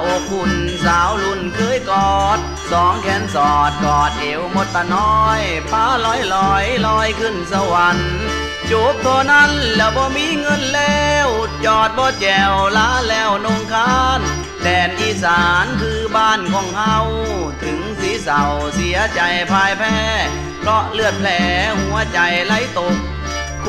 ອົບອຸ່ນສາວລຸ້ນເຄີຍກອດ ສອງແຂນສອດກອດເອວມົດຕານ້ອຍ ພາລອຍໆ ລອຍຂຶ້ນສະຫວັນ ຈູບເທົ່ານັ້ນແລ້ວບໍ່ມີເງິນແລ້ວ ຈອດບໍ່ແຈ່ວລາແລ້ວນົງຄານ ແດນອີສານຄືບ້ານຂອງເຮົາ ເຖິງຊິເສົ້າເສຍໃຈພ່າຍແພ້ ເພາະເລືອດແຜຫົວໃຈໄຫຼຕົກ